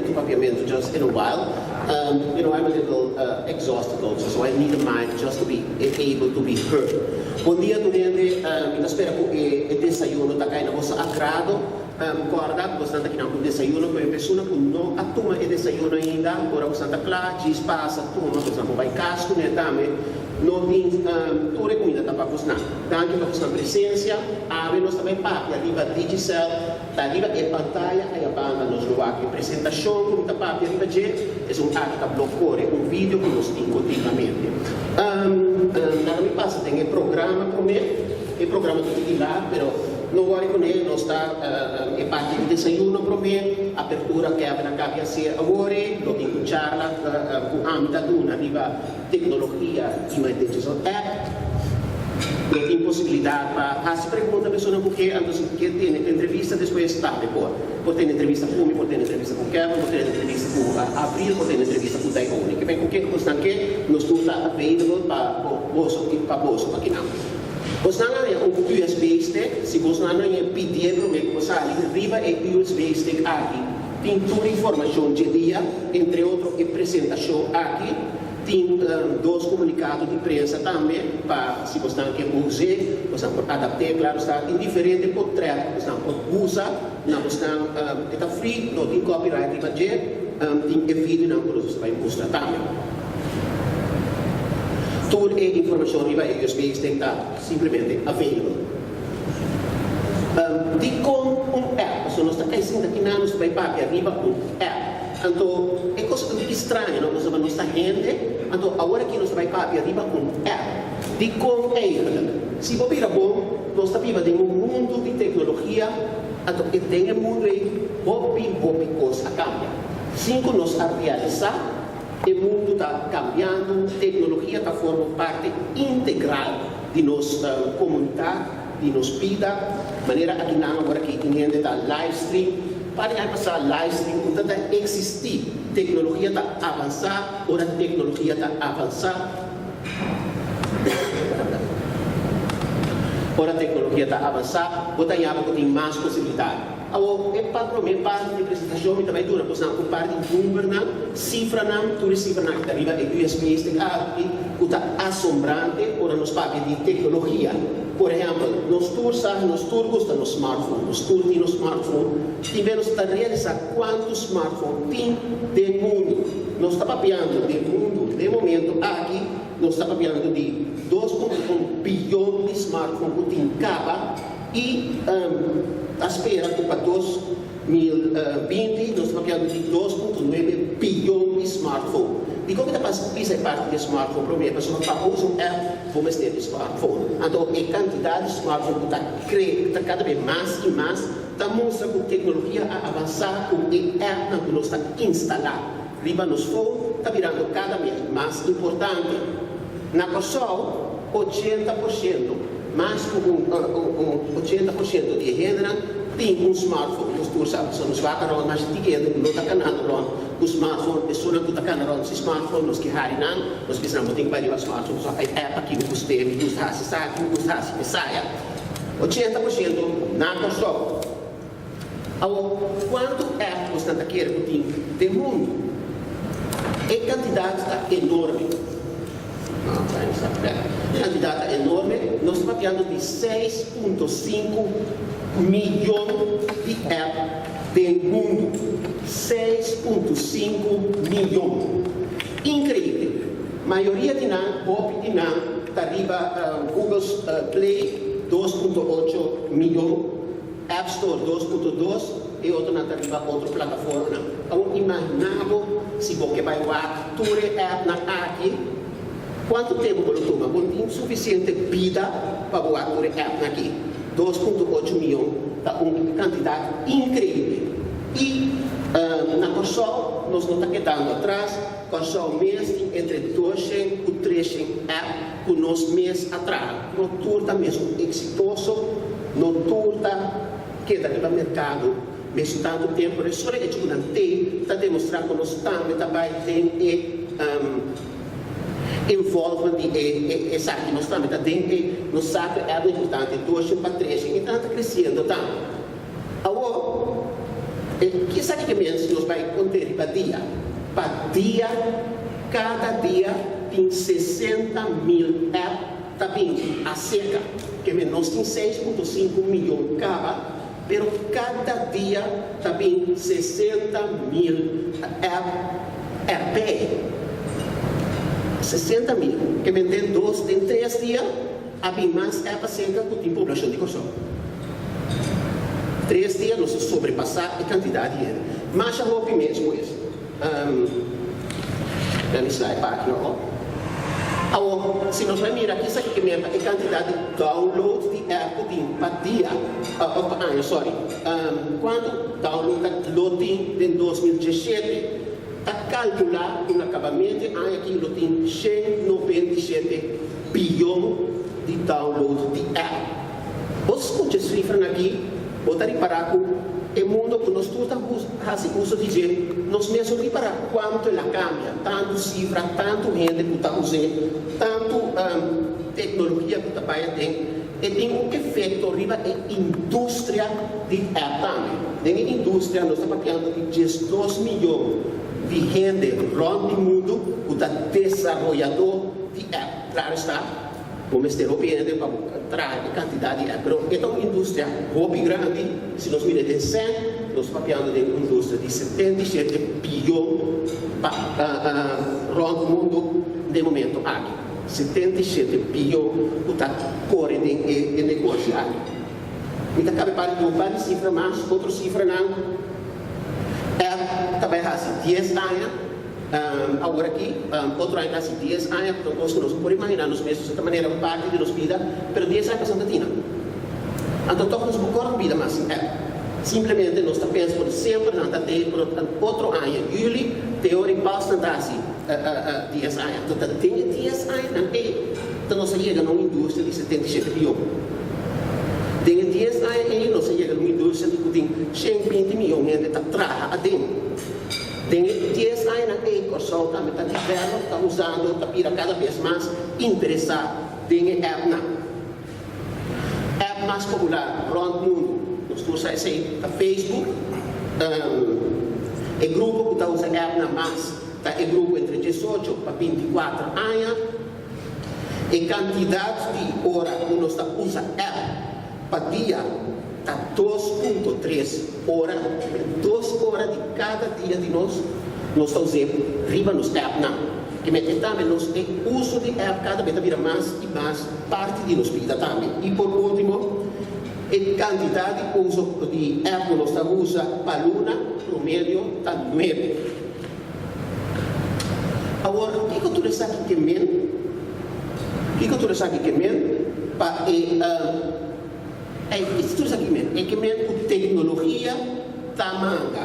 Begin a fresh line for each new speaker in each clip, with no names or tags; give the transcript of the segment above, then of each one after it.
into Papiamento just in a while. I'm a little exhausted also, so I need a mic just to be able to be heard. Bon dia tur hende, mi ta spera ku e desayuno ta kai na boso agrado. Kòrda, bosnan ta kinan ku desayuno, ku e persona ku no a tuma e desayuno ainda, ora bosnan ta kla, djis pasa, tuma, bosnan por bai kas kuné tambe. No tin tur e kuminda ta pa bosnan. Danki pa bosnan presensia. Awe nos ta bai papia riba Digicel. Ta riba e pantaya aya banda nos lo wak e presentashon ku mi ta papia riba dje. Esun aki ta blog kore un video ku nos tin kontinuamente. Laga mi pasa den e programa promé. E programa ta tiki lat pero no wòri kuné nos ta e parti di desayuno promé. Apertura Kevin a kabia haser awor e lo tin un charla ku ami ta duna riba Tecnologia y My Digital App lo tin posibilidad pa haci pregunta persona cu ke, anto si ke tene entrevista despues tambe por. Por tene entrevista cu mi, por tene entrevista cu Kevin, por tene entrevista cu Avril, por tene entrevista cu Daione. Ke men cu ke cosnan ke nos tur ta available pa boso y pa boso pa kinan. Bosnan a haña un USB stick, si bosnan a haña pidie prome cu bo sali riba e USB stick aki tin tur informacion dje dia, entre otro e presentacion aki. Tin dos komunikado di prensa tambe pa si bosnan ke us'é, bosnan por adapt'é, klaro sta. Tin diferente potrèt ku bosnan por usa na bosnan, e ta free, no tin copyright riba dje. Tin e videonan ku nos ta bai mustra tambe. Tur e informashon riba e USB stick ta simplemente available. Dikon un app? Pasobra nos ta kai sinta kinan nos ta bai papia riba un app. Anto e kos ta un tiki straño no, pasobra nos ta hende, anto awor aki nos ta bai papia riba un app. Dikon eigenlijk? Si bo bira bon, nos ta biba den un mundu di teknologia, anto e den e mundu ei hopi hopi kos a kambia. Sin ku nos a realisá, e mundu ta kambiando, teknologia ta forma un parti integral di nos komunidat. Di nos bida, manera aki nan awor aki tin hende ta live stream, pa di aña pasá live stream un ta ta eksistí, teknologia ta avansá, ora teknologia ta avansá, ora teknologia ta avansá bo ta yama ku tin mas posibilidat. Awor, e pa promé parti di presentashon mi ta bai duna bosnan un par di numbernan, sifranan, tur e sifranan aki ta riba e USB stick aki, ku ta asombrante ora nos papia di teknologia. Por ehèmpel, nos tur sa, nos tur gusta nos smartphone, nos tur tin nos smartphone, tin bes nos ta realisá kuantu smartphone tin den mundu. Nos ta papiando den mundu, den momento aki nos ta papiando di 2.1 biyon di smartphone ku tin kaba. I ta spera ku pa 2020 nos ta papiando di 2.9 biyon di smartphone. Dikon mi ta bisa e parti di e smartphone promé? Pasobra pa usa un app bo mester di smartphone. Anto e kantidat di smartphone ku ta kre ta kada bes mas i mas ta mustra ku teknologia a avansá ku e appnan ku nos ta instalá riba nos phone ta birando kada bes mas importante. Na Kòrsou 80%. Mas ku un 80% di e hendenan tin un smartphone. Nos tur sa pasobra nos wak rònt masha tiki hende ku no ta kanando rònt ku smartphone. Esunnan ku ta kana rònt sin smartphone nos ke hari nan, nos bisa nan bo tin ku bai riba smartphone pasobra e app aki mi gust'é, mi gusta hasi esaki, mi gusta hasi esaya. 80% na Kòrsou. Awor, kuantu app bosnan ta kere ku tin den mundu? E kantidat ta enorme. E kantidat ta enorme. Nos ta papiando di 6.5 miyon di app den mundu. 6.5 miyon! Inkreibel! Mayoria di nan, hopi di nan, ta riba Google Play, 2.8 miyon. App Store 2.2 e otronan ta riba otro plataformanan. Awor imaginá bo si bo ke bai wak tur e appnan aki, kuantu tempu bo lo tuma? Bo no tin sufisiente bida pa bo wak tur e appnan aki. 2.8 mion ta un kantidat inkreibel. I na Kòrsou nos no ta kedando atras. Kòrsou mes tin entre 200 ku 300 app. Ku nos mes a traha. No tur ta mesun eksitoso, no tur ta keda riba merkado mesun tantu tempu. E solo echo ku nan te ta demostrá ku nos tambe ta bai den e involvement di e esaki. Nos tambe ta den e, nos sa ku e algu importante, doshen pa treshen i nan ta kresiendo tambe. Awor. E kisa ke men si nos bai konte riba dia pa dia, kada dia tin 60,000 app ta bin aserka. Ke men nos tin 6,5 mion kaba, pero kada dia ta bin 60,000 app erbij. 60,000. Ke men den 2, den 3 dia a bin mas app aserka ku tin poblashon di Kòrsou. 3 dia nos a sobrepasá e kantidat di hende. Masha hopi mes pues. Let me slide página op. Awor, si nos bai mira kisa ke men pa e kantidat di download di app ku tin pa dia, òf pa aña, sorry, kuantu download ta lo tin den 2017, ta kalkulá ku na kabamentu e aña aki lo tin 197 biyon di download di app. Bo skucha e sifranan aki, bo ta ripará ku e mundu ku nos tur ta hasi uso di dje, nos mes no ripará kuantu el a kambia, tantu sifra, tantu hende ku ta us'é, tantu teknologia ku ta bai aden, e tin un efekto riba e industria di app tambe. Den e industria nos ta papiando di 12 mion di hende rònt di mundu ku ta desaroyadó di app. Klaro esta, bo mester hopi hende pa traha e kantidat di app, pero e ta un industria hopi grandi. Si nos mira den sèn, nos ta papiando den un industria di 77 biyon pa rònt mundu den momento aki. 77 biyon ku ta kore den e negoshi aki. Mi ta kabe para di un par di sifra mas, otro sifranan. App ta bai hasi 10 aña awor aki, otro aña ta hasi 10 aña, ku ta un kos ku nos no por imaginá nos mes, ta manera un parti di nos bida, pero 10 aña pasá no ta tina. Anto tòg nos por kòrda un bida mas sin app. Simplemente nos ta pensa ku semper nan ta te, pero otro aña, yüli, te ora i pas nan ta hasi 10 aña. Anto ta den e 10 añanan ei ta nos a yega na un industria di 77 biyon. Den e 10 aña ei nos a yega na un industria di ku tin 120 mion hende ta traha aden. Den e 10 añanan ei Kòrsou tambe ta develop, ta usando, ta bira kada bes mas interesá den e appnan. App mas popular rònt mundu, nos tur sa esei, ta Facebook. E grupo ku ta usa appnan mas ta e grupo entre 18 pa 24 aña. E kantidat di ora ku nos ta usa app pa dia ta 2,3 ora, 2 ora di kada dia di nos, nos ta us'é riba nos appnan. Ke men e tambe nos e uso di app kada bes ta bira mas i mas parti di nos bida tambe. I por último, e kantidat di uso di app ku nos ta usa pa luna promedio ta 9. Awor, kiko tur esaki ke men? Kiko tur esaki ke men pa e kiko tur esaki men? E ke men ku teknologia ta manda.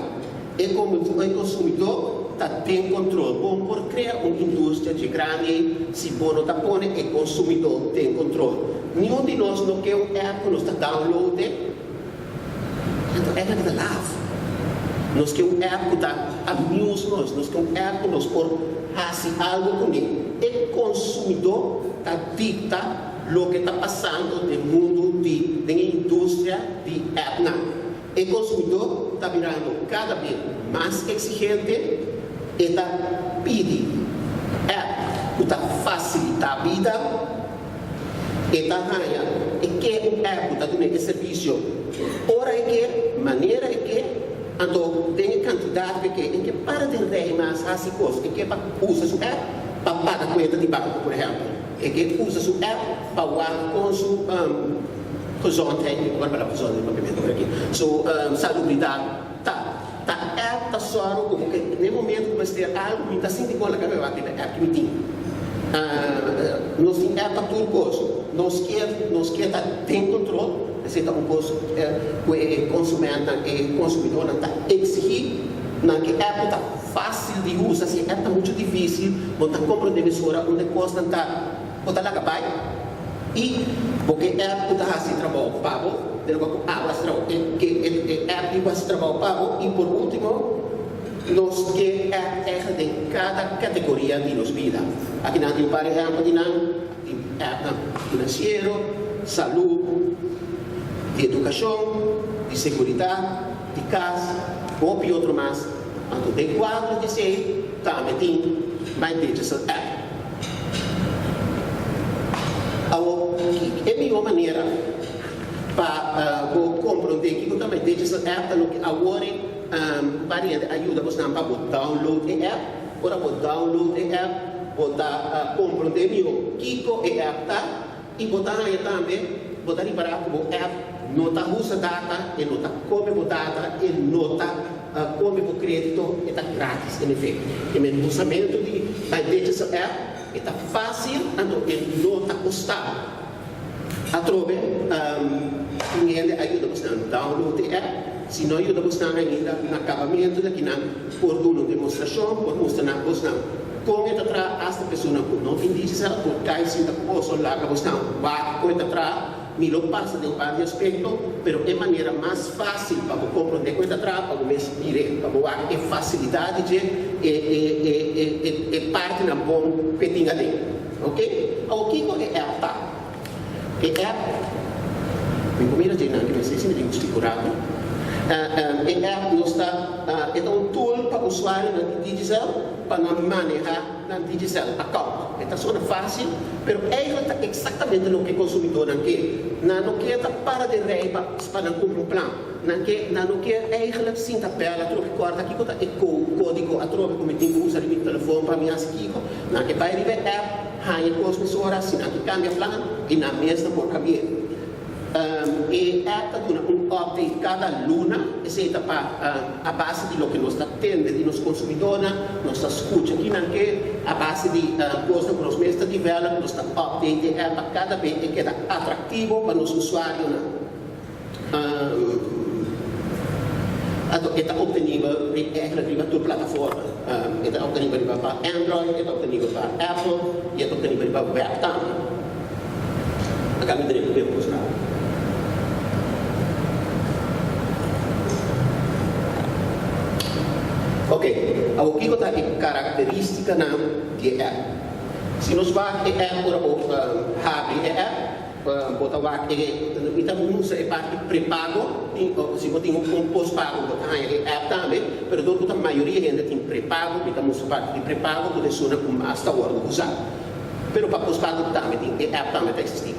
E konsumidó ta den kontrol. Bo por krea un industria dje grandi si bo no ta pone e konsumidó den kontrol. Niun di nos no ke un app ku nos ta download e, anto app ta laf. Nos ke un app ku ta amuse nos, nos ke un app ku nos por hasi algu kuné. E konsumidó ta dikta loke ta pasando den mundu di den e industria di appnan. E konsumidó ta birando kada bes mas eksigente, e ta pidi app ku ta fasilitá bida, e ta haña e ke un app ku ta duna e servisio ora e ke, manera e ke, anto den e kantidat ku e ke. E ke para den rei mas hasi kos, e ke pa usa su app pa paga kuenta di banko, por ehèmpel. E ke usa su app pa wak kon su gezondheid, mi por palabra gezondheid papiamento por aki, su salubridat ta. Ta app ta sòru ku bo ke den momento ku mester algu mi ta sinti kon laga mi wak riba e app ku mi tin. Nos tin app pa tur kos. Nos ke ta den kontrol, esei ta un kos ku e konsumentnan, e konsumidónan ta eksigí. Nan ke app ku ta fásil di usa. Si e app ta muchu difísil, bo ta komprondé mesora unda e kosnan ta, bo ta laga bai. I bo ke app ku ta hasi trabou pa bo, den loke ku abo hasi trabou, e ke e app di ku hasi trabou pa bo. I por último, nos ke app eigenlijk den kada kategoria di nos bida. Aki nan tin un par ehèmpel di nan, tin appnan finansiero, salú, di edukashon, di seguridat, di kas. hopi otro mas. Anto den kuadro di esei tambe tin My Digicel App. Awor, e mihó manera pa bo komprondé kiko ta My Digicel App ta loke awor e variante a yuda bosnan pa bo download e app. Ora bo download e app, bo ta komprondé mihó kiko e app ta i bo ta haña tambe, bo ta ripará ku bo app no ta usa data, e no ta kome bo data, e no ta kome bo krédito, e ta grátis en efekto. E men usamentu di My Digicel App e ta fásil anto e no ta kosta bo. Atrobe tin hende a yuda bosnan download e app. Si no a yuda bosnan ainda, na kabamentu di akinan por duna un demostrashon, por mustra nan bosnan kon e ta traha. Asta personanan ku no tin Digicel por kai sinta ku boso laga bosnan wak kon e ta traha. Mi lo pasa den un par di aspekto, pero e manera mas fásil pa bo komprondé kon e ta traha, pa bo mes mir'é, pa bo wak e fasilidat di dje, e e e e e partinan bon ku e tin aden. Ok, awor kiko e app ta? E app, mi por mira dje nan ki mester si mi tin ku splika un ratu. E app nos ta, e ta un tool pa usuarionan di Digicel pa nan maneha nan Digicel account. E ta sona fácil, pero eigenlijk ta eksaktamente loke e konsumidónan ke. Nan no ke ta para den rei pa pa nan kumpra un plan. Nan ke, nan no ke eigenlijk sinta bèl atrobe kòrda kiko ta e kódigo atrobe ku mi tin ku usa riba mi telefòn pa mi hasi kiko. Nan ke bai riba e app, haña kos mesora, si nan ke kambia plan i nan mes ta por kambi'é. E app ta duna un update kada luna, esei ta pa a base di loke nos ta tende di nos konsumidónan, nos ta skucha ki nan ke, a base di kosnan ku nos mes ta develop, nos ta update e app pa kada be e keda atraktivo pa nos usuarionan. Anto e ta obtenibel eigenlijk riba tur plataforma. E ta obtenibel riba pa Android, e ta obtenibel pa Apple i e ta obtenibel riba web tambe. Aka mi tene ku bira kos raro. Ok, awor kiko ta e karakteristikanan di e app? Si nos wak e app ora bo habri e app, Bo ta wak e, mi ta usa e parti prepago, tin, si bo tin un postpago bo ta haña e app tambe, pero dor ku ta mayoria hende tin prepago, mi ta mustra parti di prepago ku ta esuna ku mas ta wòrdu usá. Pero pa postpago tambe tin, e app tambe ta eksistí.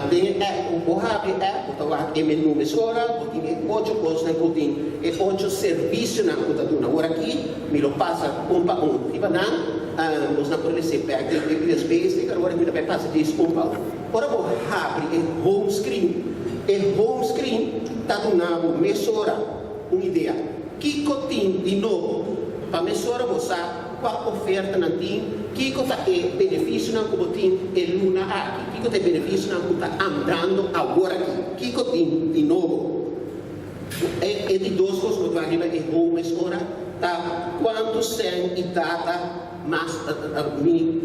Den e app, bo habri e app, bo ta wak e menú mesora, bo tin e ocho kosnan ku tin, e ocho servisionan ku ta duna. Awor aki mi lo pasa un pa un riba nan, nos nan por lese bèk den e USB stick, awor mi ta bai pasa djis un pa un. Ora bo habri e home screen, e home screen ta duna bo mesora un idea kiko tin di nobo pa mesora bo sa kua ofertanan tin, kiko ta e benefisionan ku bo tin e luna aki, kiko ta e benefisionan ku ta andando awor aki, kiko tin di nobo. E di dos kos ku bo ta wak riba e home mesora ta kuantu sèn i data. Mas mi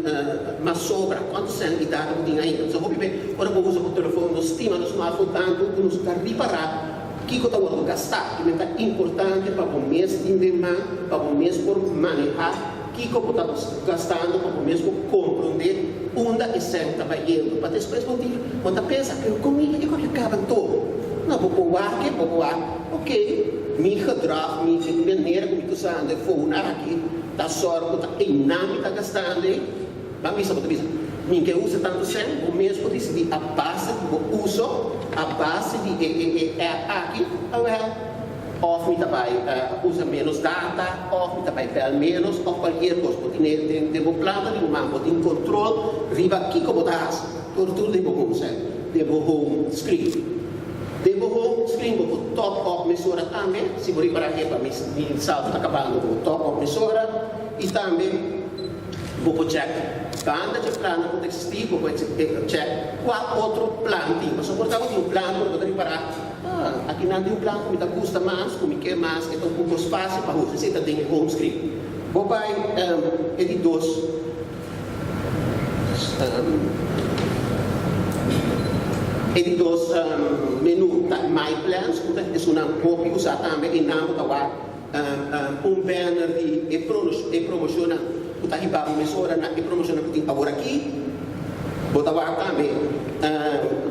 mas sobra cuanto sèn di data bo tin ainda. Pasobra hopi be ora bo usa bo telefon nos stima nos smartphone tantu cu nos ta ripara kico ta wordo gasta. Y men ta importante pa bo mes tin den man pa bo mes por maneha kico bo ta gastando pa bo mes por compronde unda e sèn ta bayendo. Pa despues bo tin bo ta pensa pero con mi e cos a caba anto? No bo por wak bo por wak ok mi gedrag mi manera cu mi ta usando e phone aki. Ta sòru ku ta einan mi ta gastando ei? Ban bisa bo ta bisa, Mi ke usa tantu sèn, bo mes por disidí a base di bo uso, a base di e e e app aki, awèl, òf mi ta bai usa ménos data, òf mi ta bai bèl ménos, òf kualkier kos. Bo tin e den den bo planta di bo man, bo tin kontrol riba kiko bo ta hasi, tur tur den bo home sèn, den bo home screen. Den bo home screen bo por top up mesora tambe, si bo ripara hepa mi mi saldo ta kabando bo por top up mesora y tambe bo por check banda dje plannan ku ta existi bo por check kua otro plan tin pasobra por ta bo tin un plan pero bo ta ripara ah aki nan tin un plan ku mi ta gusta mas ku mi ke mas e ta un poko spacio pa usa esei ta den e home screen bo bai e di dos. E di dos menu ta My Plans ku ta esunnan hopi usá tambe. Einan bo ta wak un banner di e promoshonnan ku ta hiba bo mesora na e promoshonnan ku tin aworakí. Bo ta wak tambe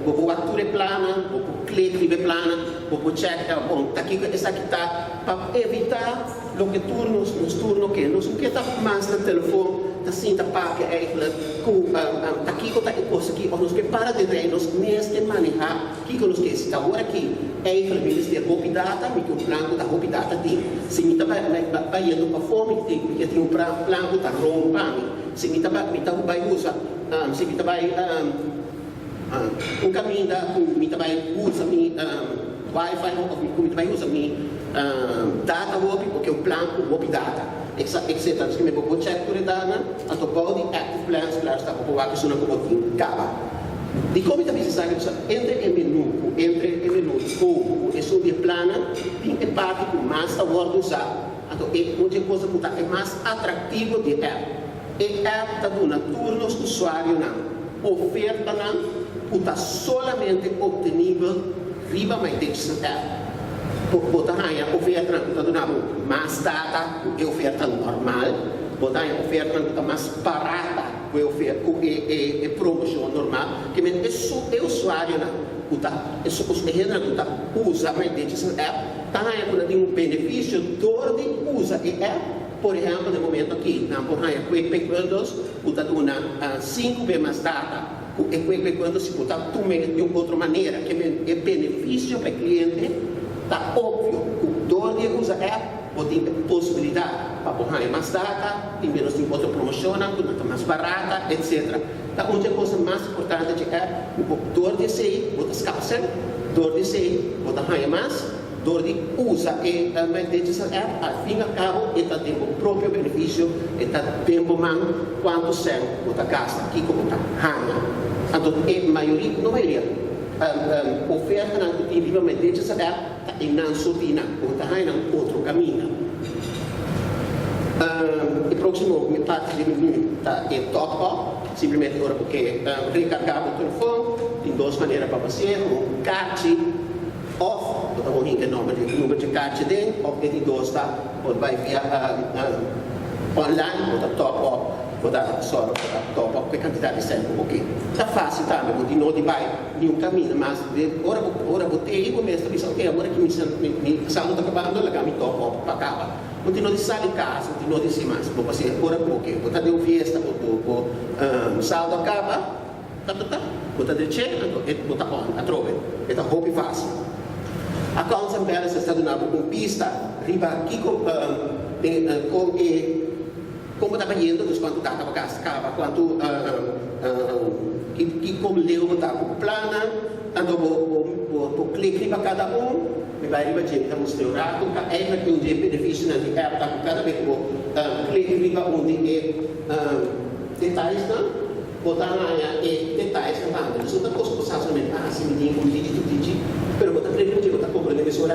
Bo por wak tur e plannan, bo por click riba e plannan, bo por check, bon, ta kiko esaki ta, pa evita loke tur nos, nos tur no ke. Nos no ke ta mas na telefon ta sinta papia eigenlijk ku ta kiko ta e kos aki, of nos ke para den rei, nos mes ke maneha kiko nos ke. Si ta awor aki eigenlijk mi mester hopi data, mi tin un plan ku ta hopi data tin. Si mi ta bayendo pafó, mi tin mi ke tin un plan ku ta rond pa mi. Si mi ta mi ta bai usa, si mi ta bai un kaminda ku mi ta bai usa mi wifi of ku mi ta bai usa mi data hopi, bo ke un plan ku hopi data, etcetera. Asina mi bo por check tur e datanan, anto bou di active plans klaro sta bo por wak esunnan ku bo tin kaba. Dikon mi ta bisa esaki? Pasobra entre e menu ku entre e menu di home ku esun di e plannan tin e parti ku mas ta wòrdu usá. Anto e un dje cosa cu ta e mas atractivo di e app. E app ta duna tur nos usuarionan ofertanan cu ta solamente obtenibel riba My Digicel app. Bo bo ta haña ofertanan cu ta duna bo mas data cu e oferta normal, bo ta haña ofertanan cu ta mas barata cu e ofer cu e e e promocion normal. Ke men e su e usuarionan cu ta e su e hendenan cu ta usa My Digicel app Ta haña ku nan tin un benefisio dor di usa e app. Por ehèmpel, den momento aki nan por haña Quick Pay Bundles ku ta duna sinku be mas data ku e Quick Pay Bundles si bo ta tum'é di un otro manera. Ke men e benefisio pa e kliente ta opvio ku dor di e usa app bo tin e posibilidat pa bo haña mas data, tin be nos tin otro promoshonnan ku nan ta mas barata, etcetera. Ta un dje kosnan mas importante dje app ku bo dor di esei bo ta skapa sèn. Dor di esei bo ta haña mas dor di usa e My Digicel app. Al fin al kabo e ta den bo propio benefisio, e ta den bo man kuantu sèn bo ta gasta, kiko bo ta haña. Anto e mayoria, no mayoria, ofertanan ku tin riba My Digicel app ta einan so tin nan, bo no ta haña nan otro kaminda. E próksimo parti di menu ta e top up. Simplemente ora bo ke rekargá bo telefòn, tin dos manera pa hasié, un ku karchi òf bo ta por hinka e nòmber di number dje karchi aden òf e di dos ta bo ta bai via online, bo ta top up, bo ta sòru pa ta top up ku e kantidat di sèn ku bo ke. Ta fásil tambe, bo tin no di bai niun kaminda mas. Ora bo ora bo tei bo mes ta bisa oke awor aki mi mi saldo ta kabando laga mi top up pa kaba. Bo tin no di sali kas, bo tin no di hasi mas. Bo pas'é ora ku bo ke. Bo ta den un fiesta, bo bo saldo a kaba, ta ta ta, bo ta drech'é, anto e bo ta on atrobe. E ta hopi fásil. Accounts and Balances ta duna bo un bista riba kiko den kon e kon bo ta bayendo, dus kuantu data bo gasta kaba, kuantu ki ki kon leu bo ta ku bo plannan, anto bo bo bo klik riba kada un. Mi bai riba dje, mi ta mustra un ratu ka eigenlijk un di e benefisionan di app ta ku kada bes ku bo klik riba un di e detaysnan, bo ta haña e detaysnan tambe. Dus no ta kos ku bo sa solamente, ah si mi tin un digi tu digi, pero bo ta klik riba dje bo ta komprende mesora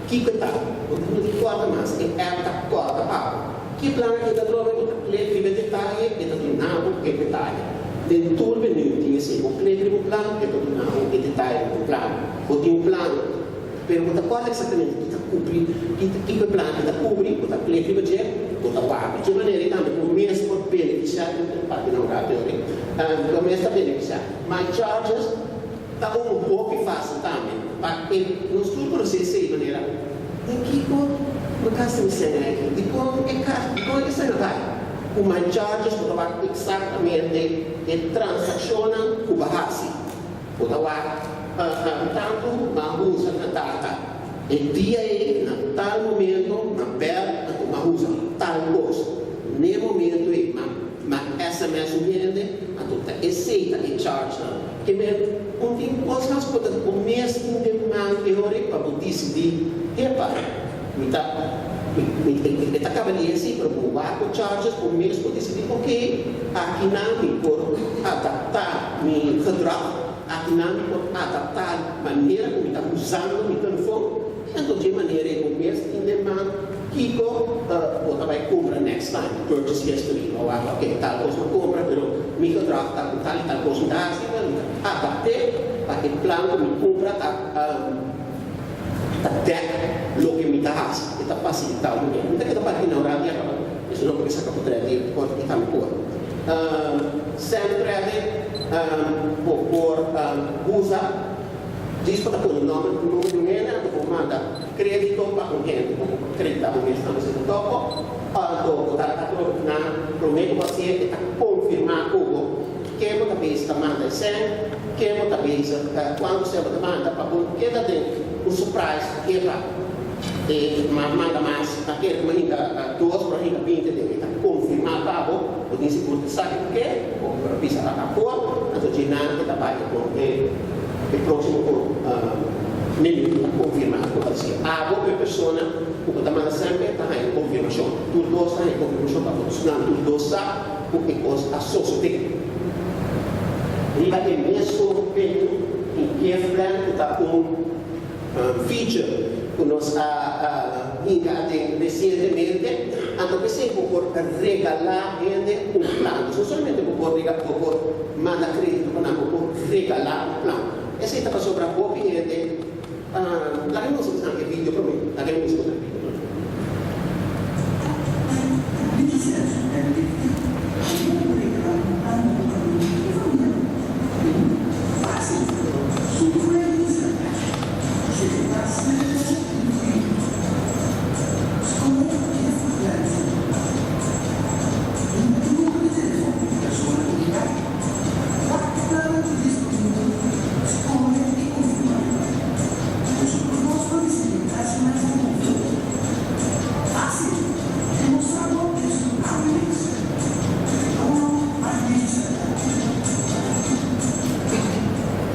kiko e ta. Bo no tin kòrda mas, e app ta kòrda pa bo. Ki plan aki ta trobe? Bo ta klik riba e detaye, e ta duna bo e detaye. Den tur menu tin esei, bo klik riba un plan, e ta duna bo e detaye di bo plan. Bo tin un plan, pero bo ta kòrda eksaktamente ki ta kubri, ki kiko e plan aki ta kubri, bo ta klik riba dje, bo ta wak. Dje manera ei tambe bo mes por benefisiá di un parti nan rato yori, bo mes ta benefisiá. My charges ta un hopi fásil tambe pa e nos tur konosé esei manera, Den kiko bo gasta mi sèn aki? Dikon e kas, dikon e sèn a bai? Ku my charges bo ta wak eksaktamente e transakshonnan ku bo a hasi. Bo ta wak tantu m'a usa na data e dia ei na tal momento m'a bel anto m'a usa tal kos n'e momento ei m'a m'a sms un hende anto ta esei ta e charge nan. Ke men un tin kosnan ku bo ta bo mes tin den man e ora ei pa bo disidí epa mi ta mi mi e ta kaba di esei pero bo wak bo charges bo mes por disidí oke akinan mi por adaptá Mi gedrag, akinan mi por adaptá manera ku mi ta usando mi telefon, anto dje manera ei bo mes tin den man kiko bo ta bai kumpra next time, purchase history, bo a wak ok tal kos mi a kumpra pero mi gedrag ta ku tal i tal kos mi ta hasi, well mi ta adapt'é pa e plan ku mi kumpra ta ta dèk loke mi ta hasi, e ta fasilitá un mi. Mi ta keda parti na un rato ya kaba, eso no por ke saka potrèt di por i tambe por. Send credit. Bo por usa djis pa ta pone nòmber number di un hende anto bo manda krédito pa un hende. Bo por kreditá bo mes tambe si bo tòko. Anto bo ta atrobe na promé ku bo hasié e ta konfirmá ku bo ken bo ta bezig ta manda e sèn, ken bo ta bezig kuantu sèn bo ta manda pa bo no keda den un surprise epa e manda mas a kere ku mi a hinka dos pero a hinka 20 den e ta konfirmá pa bo. Bo tin sigur ta sa ki ke, bo por a bisa a akor, anto dje nan e ta bai kon e e próksimo minuut ta konfirmá ku ta si abo ku e persona ku bo ta manda semper ta haña konfirmashon. Tur dos ta haña konfirmashon pa bo nan tur dos sa ku e kos a sosodé. Riba e mesun menu tin gift plan ku ta un feature ku nos a hinka aden resientemente, anto p'esei bo por regalá hende un plan. Dus no solamente bo por bo por manda kredito pa nan, bo por regalá un plan. Esei ta pasobra hopi hende, laga nos usa e video promé, laga nos usa e video promé.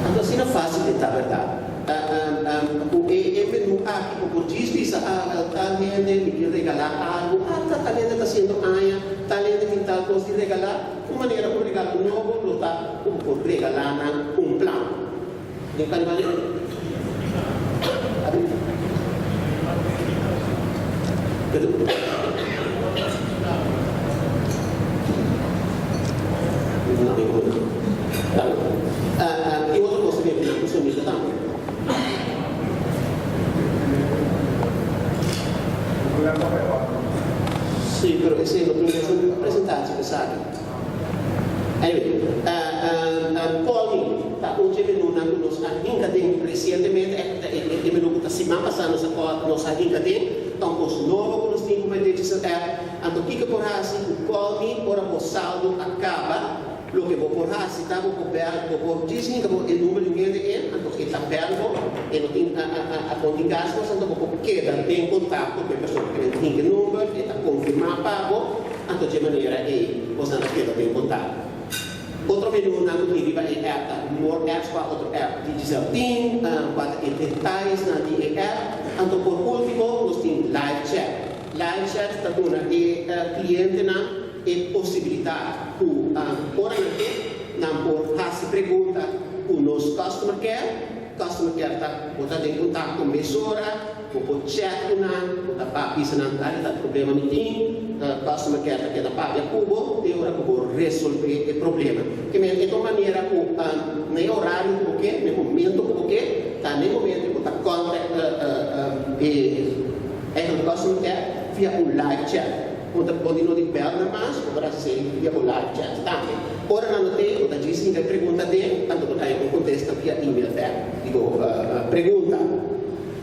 Anto asina fácil e ta, berdad? Ku e menú aki bo por djis bisa, Ah, wel, tal hende mi tin regalá algu, ah, ta tal hende ta siendo aña, tal hende tin tal kos di regalá. Un manera un regalo nobo lo ta ku bo por regalá nan un plan. Den kua manera? Perdon? No, mi no. Tin otro kos tambe ku nan ku sonido tambe. Sí, pero esei no tin mesun presentatie ku esaki. Anyway, call me ta un dje menunan ku nos a hinka den resientemente, e ta e menu ku ta siman pasá nos a nos a hinka den, ta un kos nobo ku nos tin ku My Digicel app. Anto kiko por hasi ku call me ora bo saldo a kaba? Loke bo por hasi ta bo por bel, bo por djis hinka bo e number di un hende en, anto e ta bel bo, e no tin a pon tin gastos, anto bo por keda den kontakto ku e persona ku e hinka e number, e ta konfirmá pa bo, anto dje manera ei bosnan ta keda den kontakto. Otro menunan ku tin riba e app ta More Apps, kua otro app Digicel tin, kua ta e detayesnan di e app, anto por ultimo nos tin Live Chat. Live Chat ta duna e klientenan E posibilidat ku ora nan ke, nan por hasi pregunta ku nos customer care. Customer care ta bo ta den kontakto mesora, bo por chat ku nan, bo ta bisa nan tal i tal problema mi tin. Customer care ta keda papia ku bo te ora ku bo resolve e problema. Ke men e ta un manera ku na e orario ku bo ke, na e momento ku bo ke, ta na e momento ku bo ta contact e customer care via un live chat. Bo ta pone no di bel nan mas, bo por hasi esei via bo live chat tambe. Ora nan no te, bo ta djis hinka e pregunta den, anto bo ta haña un kontesta via email bek di bo pregunta.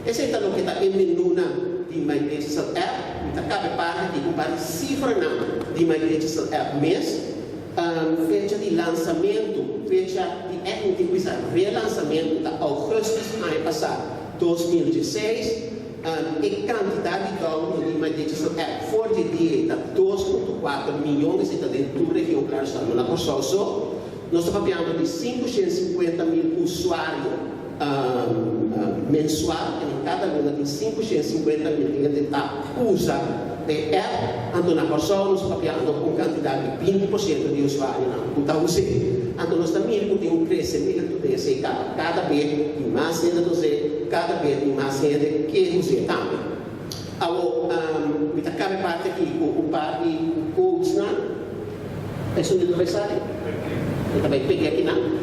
Esei ta loke ta e menunan di My Digicel App. Mi ta kabe parti aki ku un par di sifranan di My Digicel App mes. Fecha di lansamentu, fecha di ègt mi tin ku bisa relansamentu ta ougùstus aña pasá 2016. E kantidat di download di My Digicel App for di dia ta 2.4 miyon, esei ta den tur region, klaro esta, no na Kòrsou so. Nos ta papiando di 550 mil usuario mensual, en kada luna tin 550 mil hende ta usa e app. Anto na Kòrsou nos ta papiando un kantidat di 20% di usuarionan ku ta us'é. Anto nos ta mira ku tin un kresementu den esei kaba, kada be tin mas hende ta us'é. Kada bes tin mas hende ke hus'é tambe. Awor, mi ta kaba e parti aki ku un par di quotesnan. Esun di ta bai sali? Mi ta bai pega akinan.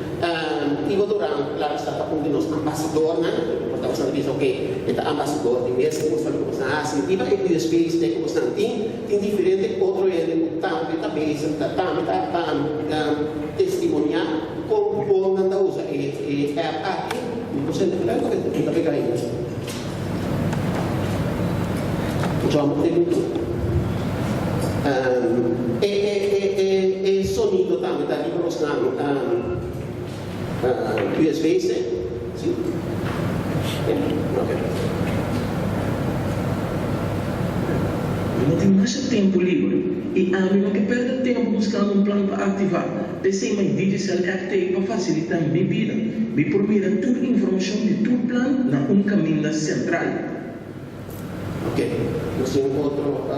Ivo Duran, klaro esta, ta un di nos ambasadornan. Por ta boso ta bisa, oke, e ta ambasador di mes kos pa loke boso a hasi. Riba e Cuida Space te ku bosonan tin, tin diferente otro hende ku tambe ta bezig, ta tambe ta testimoniá kon. Kon nan ta usa e e app aki? Mi por sende geluid of e ta pega ainda? Mucho homber te minuto. E e e e e sonido tambe ta riba nos nan USB stick? Si? Ya, ok.
Mi no tin masha tempu liber i ami no ke pèrdè tempu buskando un plan pa aktivá. P'esei mi Digicel app t'ei pa fasilitá mi bida. Mi por mira tur informashon di tur plan na un kaminda sentral.
Ok, nos tin un otro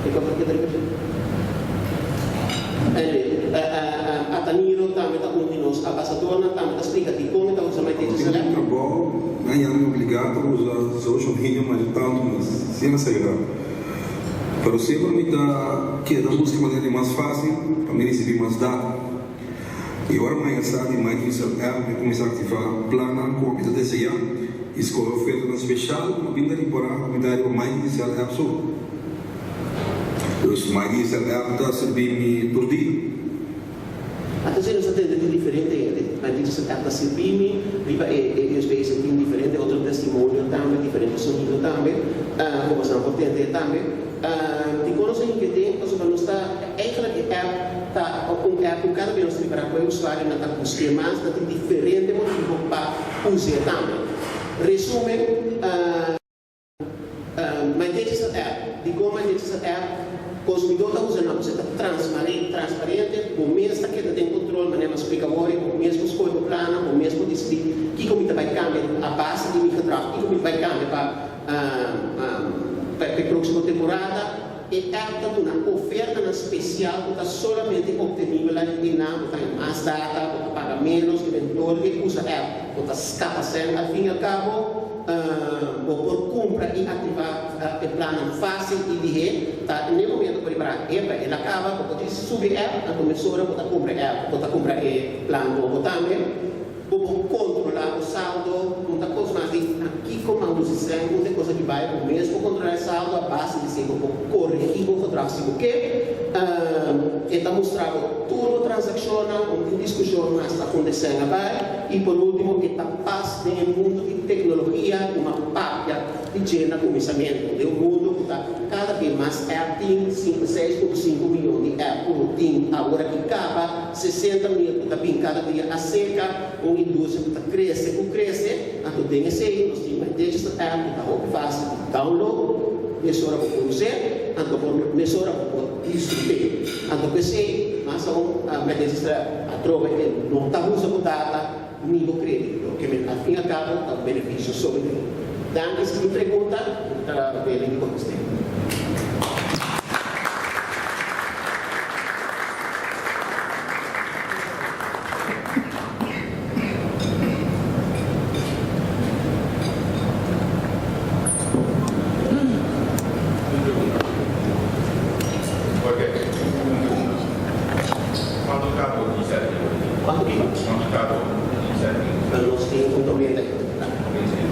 e cosa ke ta riba dje? Anyway, Ataniro tambe ta un di nos ambasadornan, tambe ta splika dikon e ta usa My
Cuando
Digicel
tin
app.
trabou, nan ya mi obligá pa usa social media mas tantu, mas sin a sagrado. Pero semper mi ta keda buska manera di mas fácil pa mi risibí mas data. I ora mi haña sa di My Digicel app, mi a kuminsá aktivá plannan ku mi ta deseá i skohe ofertanan speshal ku mi a bin ta ripará ku mi ta riba My Digicel app so. Dus My Digicel app ta sirbí mi tur dia.
Atenshon, nos ta tende di diferente hende. My Digicel app ta sirbí mi riba e USB esei tin diferente otro testimonio tambe, diferente sonido tambe, ku boso nan por tende tambe. Dikon nos a hink'e pasobra nos ta eigenlijk e app ta un app ku kada bes nos ta ripará ku e usuarionan ta busk'é mas, ta tin diferente motibu pa us'é tambe. Resumen. My Digicel App, Dikon My Digicel App? Konsumidó ta usa nan pasobra ta transparente, bo mes ta keda den kontrol, manera mi a splika awor, bo mes por skohe bo plannan, bo mes por disidí kiko mi ta bai kambia a base di mi gedrag, kiko mi ta bai kambia pa pa e próksimo temporada. E app ta duna ofertanan spesial ku ta solamente optenibel aki nan, bo ta haña mas data, bo ta paga ménos, i dor di usa app bo ta skapa sèn al fin i al kabo. Bo por kumpra i aktivá e plannan fásil i lihé. Ta n'e momento ku ripará, epa, el a kaba, bo por djis subi e app, anto mesora bo ta kumpra e app, bo ta kumpra e plan nobo tambe. Bo por kontrolá bo saldo, un ta kos mas di na kiko mas usa sèn, un ta e kos aki bai, bo mes por kontrolá e saldo a base di esei bo por koregí bo gedrag si bo ke. E ta mustra bo tur bo transakshonnan, un tin diskushon mas ta unda e sèn a bai i por último e ta pas den e mundu di teknologia ku a papia di dje na kuminsamentu, den un mundu ku ta kada be mas app tin, 6,5 miyon di app ku no tin awor aki kaba. 60 mil ku ta bin kada dia aserka un industria ku ta krese ku krese, anto den esei nos tin My Digital App ku ta hopi fásil di download, mesora bo por us'é, anto por mesora bo por disfrut'é. Anto ku esei, mas aun My Digital App atrobe e no ta usa bo data ni bo kredito, loke men al fin al kabo ta un benefisio sólido. Danki, si tin pregunta mi ta wele di kontest'é. Cuanto kiko? Nos tin un 98.